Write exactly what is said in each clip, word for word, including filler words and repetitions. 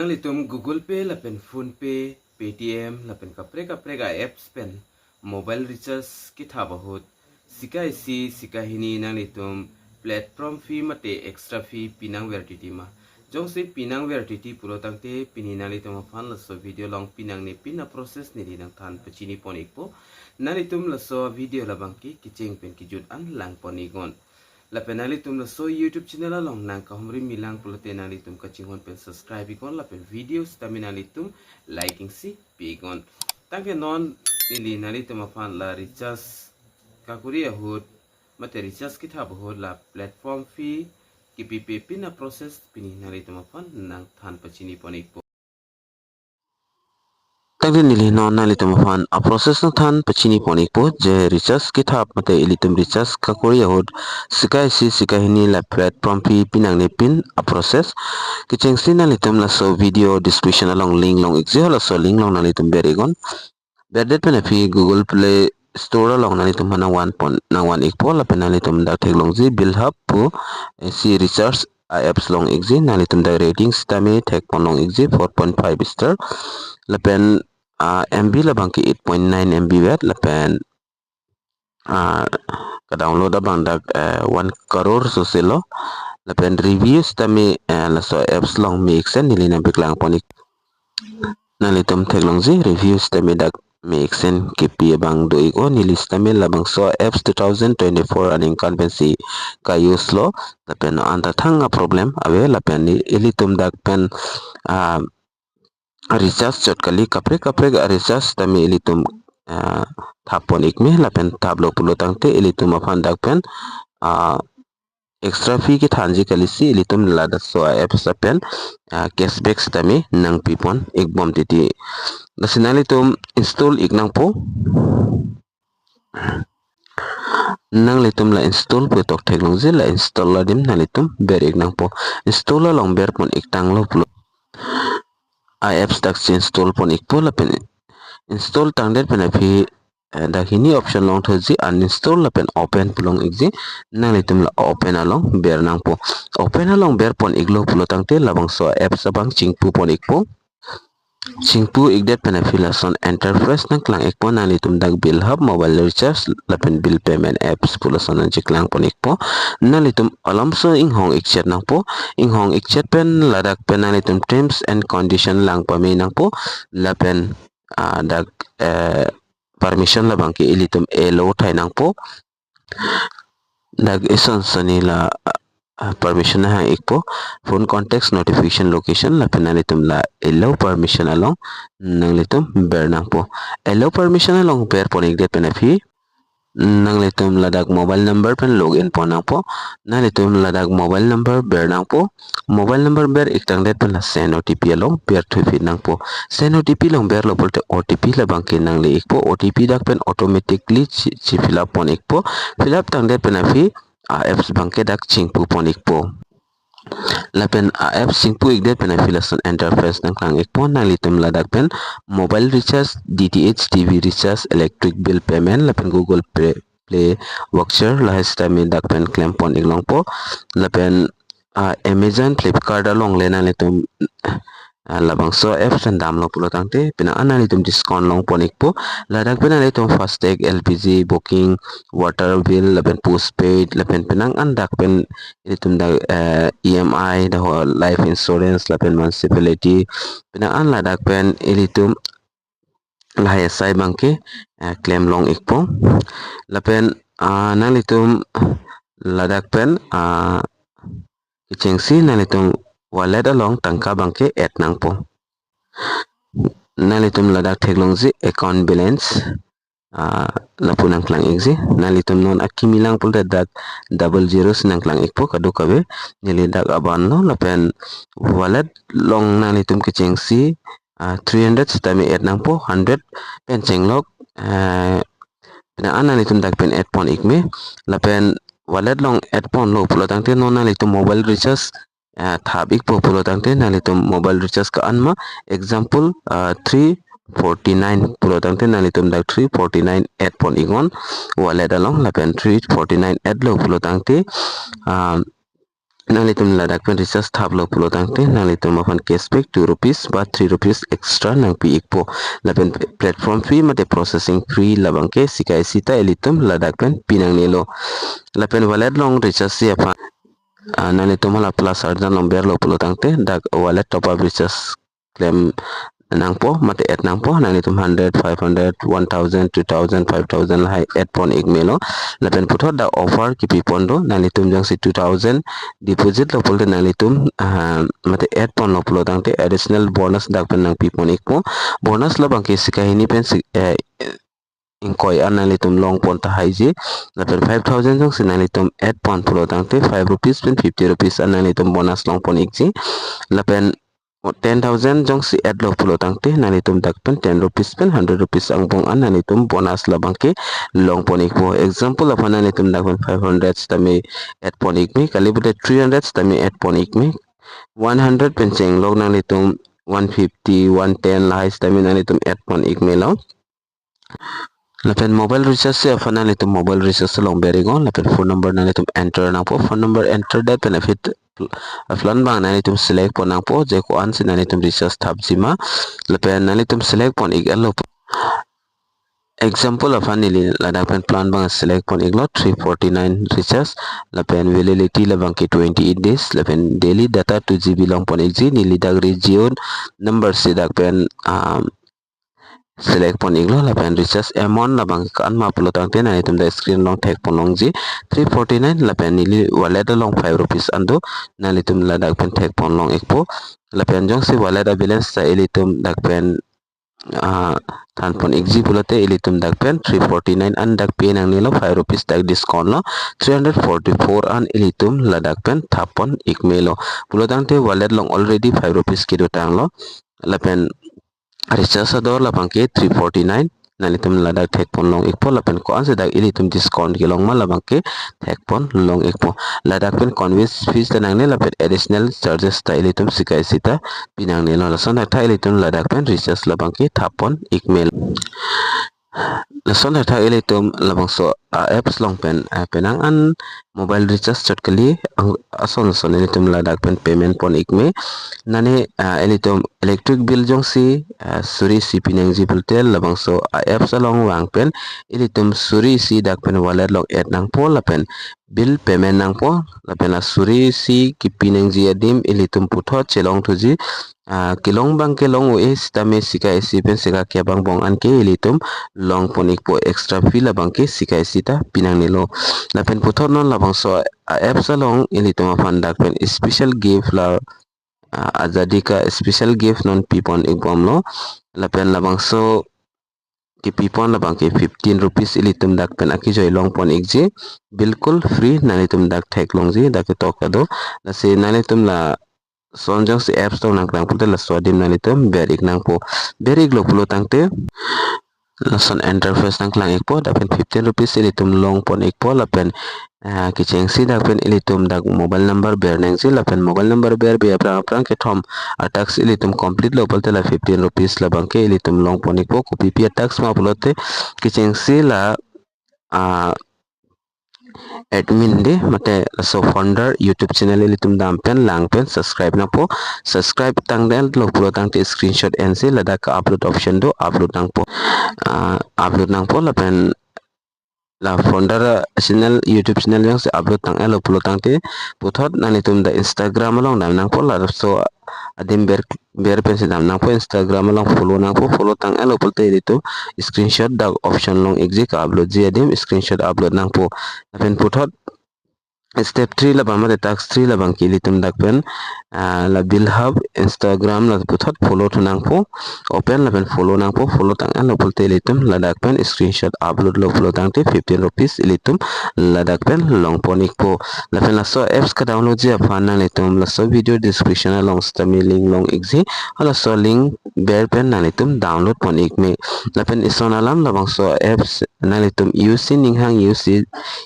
Nanglitum Google Pay lapen PhonePe, Paytm lapen kaprek kaprek a-apps pen mobile recharge kethap ahut sika isi sika hini nanglitum platform fee mate extra fee pinangver titi ma? Jongsi pinangver titi pulo tangte pini nanglitum aphan laso video along pinangnepin a-process neli nangthan pachini pon ikpo. Nanglitum laso video labangke kecheng pen kejut an lang pon iknon. Lapen nanglitum laso YouTube channel along nangkahumri milang pulote nanglitum kachinghon pen subscribe iknon lapen video sitame nanglitum like isi pi iknon. Tangke non neli nanglitum aphan la recharge kakuri ahut mate recharge kethap ahut la platform fee kepipepin a-process pini nanglitum aphan nangthan pachini pon ikpo. Tangte neli non nanglitum aphan a-process nangthan pachini pon ikpo, je recharge kethap mate ilitum recharge kakuri ahut sika isi sika hini la platform fee pinangnepin a-process. Kechengsi nanglitum laso video description along link long ikji, halaso link along nanglitum ber iknon. Berdet pen aphi Google Play Store along nanglitum aphan nangvan pon, nangvan ikpo lapen nanglitum dak theklongji BillHub pu isi recharge a-apps long ikji. Nanglitum dak rating sitame thek pon long ikji, four point five star. Lapen ah, M B labangke eight point nine M B vet lapen ah, ka-download abang dak eh, one crore sose lo. Lapen review sitame eh, laso apps along me iksen neli nangpeklang pon ik. Nanglitum theklongji review sitame dak me iksen kepi abang do iknon. Neli sitame labangso apps two thousand twenty-four aningkan pensi ka-use lo. Lapen anta thang a-problem ave lapen i-, ilitum dak pen ah, recharge chot kali, kaprek kaprek a-recharge tame ilitum ah, thap pon ikme lapen thaplo pulo tangte ilitum aphan dak pen ah, extra fee kethanji kalisi ilitum ladak so a-apps pen ah, cashback sitame nangpi pon ikbom titi. Lasi nanglitum install ik nangpo. Nanglitum la install pu tok theklongji, la install adim nanglitum ber ik nangpo. Install along ber pon ik tanglo pulo. A-apps dak si install pon ikpo lapen install tangdet pen aphi eh, dak hini option long thoji uninstall lapen open pu long ikji. Nanglitum la open along ber nangpo. Open along ber pon iklo pulo tangte labangso a-apps abang chingpu pon ikpo. Chingpu ikdet pen aphi lason interface nangklang ikpo, nanglitum dak BillHub, mobile recharge lapen bill payment apps pu lason nangcheklang pon ikpo. Nanglitum alamso inghong ikchet nangpo. Inghong ikchet pen ladak pen nanglitum terms and condition lang pame nangpo. Lapen ah, dak eh, permission labangke ilitum allow thai nangpo. Dak ison soni la ah, permission nahang ikpo. Phone contacts, notification, location lapen nanglitum la allow permission along nanglitum ber nangpo. Allow permission along ber pon ikdet pen aphi nanglitum ladak mobile number pen login pon nangpo. Nanglitum ladak mobile number ber nangpo. Mobile number ber ik tangdet pen la send O T P along ber thuphi nangpo. Send O T P along berlo pulote O T P labangke nangle ikpo. O T P dak pen automatically chi, chi fill up pon ikpo. Fill up tangdet pen aphi a-apps abangke dak chingpu pon ikpo. Lapen a-apps chingpu ikdet pen aphi lason interface nangklang ikpo. Nanglitum ladak pen mobile recharge, D T H, T V recharge, electric bill payment lapen Google Play, Play voucher lahai sitame dak pen klem pon ik longpo. Lapen ah, Amazon, Flipkart along le nanglitum ah, labangso apps pen damlo pulo tangte pina an nanglitum discount long pon ikpo. Ladak pen nanglitum FASTag, L P G booking, water bill lapen postpaid lapen penang an dak pen ilitum dak eh, E M I, the whole life insurance lapen municipality, penang an ladak pen ilitum lahai asai abangke eh, klem long ikpo. Lapen ah, nanglitum ladak pen ah, kechengsi nanglitum wallet along tangka abangke add nangpo. Nanglitum ladak theklongji account balance ah, lapu nangklang ikji. Nanglitum non akimi lang pulote dak double zero si nangklang ikpo kadokave. Neli dak aban lo lapen wallet along nanglitum kechengsi ah, three hundred sitame add nangpo, hundred pen chenglok eh, pina an nanglitum dak pen add pon ikme. Lapen wallet along add ponlo pulo tangte non nanglitum mobile recharge ah, thap ikpo pulo tangte nanglitum mobile recharge ka-an ma, example ah, three forty-nine pulo tangte nanglitum dak three forty-nine add pon iknon wallet along. Lapen three forty-nine add lo pulo tangte ah, nanglitum ladak pen recharge thaplo pulo tangte nanglitum aphan cashback two rupees ba three rupees extra nangpi ikpo. Lapen platform fee mate processing fee labangke sika isi ta ilitum ladak pen pinangnelo. Lapen wallet along recharge-ji aphan, ah, nanglitum hala plus arjan along berlo pulo tangte dak wallet top up recharge klem nangpo mate add nangpo, nanglitum hundred, five hundred, one thousand, two thousand, five thousand lahai add pon ik melo. Lapen puthot dak offer kipipon do, nanglitum jongsi two thousand deposit lo pulote nanglitum, ah, mate add ponlo pulo tangte additional bonus dak pen nangpipon ikpo. Bonus labangke sika hini pen si-, eh, ingkoi an nanglitum longpon tahaiji. Lapen five thousand jongsi nanglitum add pon pulo tangte five rupees pen fifty rupees an nanglitum bonus longpon ikji. Lapen ten thousand jongsi add lo pulo tangte nanglitum dak pen ten rupees pen hundred rupees angbong an nanglitum bonus labangke longpon ikpo. Example aphan nanglitum dak pen five hundred sitame add pon ikme, kali pulote three hundred sitame add pon ikme, one hundred pen chenglok nanglitum one fifty, one ten lahai sitame nanglitum add pon ikmelo. Lapen mobile recharge-ji aphan nanglitum mobile recharge along ber iknon, lapen phone number nanglitum enter nangpo, phone number enter det pen aphi pl-, plan abang nanglitum select pon nangpo, je ko-ansi nanglitum recharge thapji ma. Lapen nanglitum select pon ik-etlo. Example aphan neli ladak pen plan abang select pon iklo, three forty-nine recharge, lapen validity labangke twenty-eight days, lapen daily data two G B longpon ikji. Neli dak Jio number si dak pen, um, select pon iklo, lapen recharge amount labangke ko-an ma pulo tangte nanglitum dak screen along thek pon longji, three forty-nine, lapen neli wallet along five rupees an do, nanglitum ladak pen thek pon long ikpo. Lapen jongsi wallet a-balance ta ilitum dak pen, ah, than pon ikji pulote ilitum dak pen three forty-nine an dak pe nangnelo, five rupees dak discount lo, three hundred forty-four an ilitum ladak pen thap pon ikmelo. Pulo tangte wallet along already five rupees kedotanglo. Lapen recharge ador labangke three forty-nine, nanglitum ladak thek pon long ikpo, lapen ko-ansi dak ilitum discount kelong ma labangke thek pon long ikpo. Ladak pen convenience fees ta nangne, lapen additional charges ta ilitum sika isi ta pinangnelo. Lason thakthak ilitum ladak pen recharge labangke thap pon ikmelo. Lason thakthak ilitum labangso a-apps along pen, eh, penang an mobile recharge chot kali, ang-, ason ason ilitum ladak pen payment pon ikme. Nane, ah, ilitum electric bill jongsi, ah, suri isi pinangji pulote labangso a-apps along vang pen ilitum suri isi dak pen wallet along add nangpo, lapen bill payment nangpo, lapen la suri isi kipinangji adim ilitum puthot chelong thuji, ah, kelong abangke long-o-e sitame sika isi pen sika kep angbong anke ilitum longpon ikpo, extra fee labangke sika isi ta pinangnelo. Lapen puthot non labangso a-apps along ilitum aphan dak pen special gift la, ah, Azadi ka special gift non pipon ikbomlo. Lapen labangso kipipon labangke fifteen rupees ilitum dak pen akejoi longpon ikji, bilkul free, nanglitum dak theklongji, dak ketok kedo. Lasi nanglitum lason jongsi apps along nangklang pulote laso adim nanglitum ber ik nangpo. Ber iklo pulo tangte lason interface nangklang ikpo, dak pen fifteen rupees ilitum longpon ikpo, lapen, ah, kechengsi dak pen ilitum dak mobile number ber nangji, lapen mobile number berbe aphrang aphrang kethom a-task ilitum complete lo pulote la fifteen rupees labangke ilitum longpon ikpo. Kopipi a-task ma pulote kechengsi la, ah, admin de mate laso founder YouTube channel ilitum dam pen lang pen subscribe nangpo. Subscribe tangdetlo pulo tangte screenshot ensi ladak ka-upload option do, upload nangpo. Ah, upload nangpo, lapen la founder channel, YouTube channel jongsi upload tang-etlo pulo tangte puthot nanglitum dak Instagram along dam nangpo, laso adim ber, ber pensi dam nangpo, Instagram along follow nangpo. Follow tang-etlo pulote ilitum screenshot dak option long ikji, ka-uploadji adim screenshot upload nangpo. Lapen puthot step three labang mate task three labangke ilitum dak pen, ah, la Bilhub Instagram la puthot follow thu nangpo. Open lapen follow nangpo. Follow tang-etlo pulote ilitum ladak pen screenshot upload lo pulo tangte fifteen rupees ilitum ladak pen longpon ikpo. Lapen laso apps ka-downloadji aphan nanglitum laso video description along sitame link long ikji, halaso link ber pen nanglitum download pon ikme. Lapen ison alam labangso apps nanglitum use si ninghang, use si,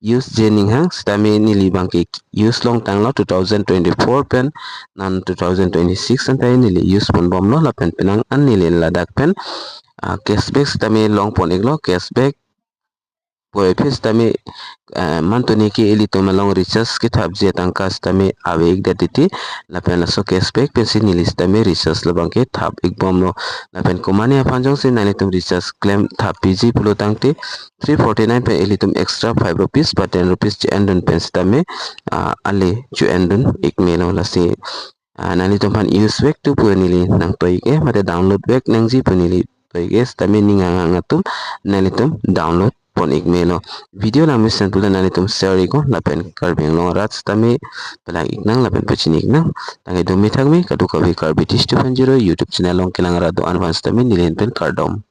use-je ninghang sitame neli abangke use long tanglo two thousand twenty-four pen non two thousand twenty-six anta neli use ponbomlo, lapen penang an neli ladak pen, ah, cashback sitame longpon iklo, cashback oi aphi sitame, eh, mantuni ke ilitum along recharge kethapji atangka sitame ave-ikdet titi, lapen laso cashback pensi neli sitame recharge labang ke thap-ikbomlo. Lapen komatne aphan jongsi nanglitum recharge klemthappiji pulo tangte three forty-nine pen ilitum extra five rupees ba ten rupees che-endun pen sitame, ah, ale che-endun-ikmelo. Lasi, ah, nanglitum aphan use vek tu pu neli nangtoi-ik-e, mate download vek nangji pu neli toi-ik-e, sitame ning anghang atum nanglitum download pon-ikmelo. Video langmesen pulo nanglitum share-iknon lapen Karbi Anglong arat sitame pelang-iknang lapen pachini-iknang. Tangte dome thakme kadokave Karbi Tish two point zero YouTube channel along kelang arat do-an aphan sitame neli ahin pen kardom.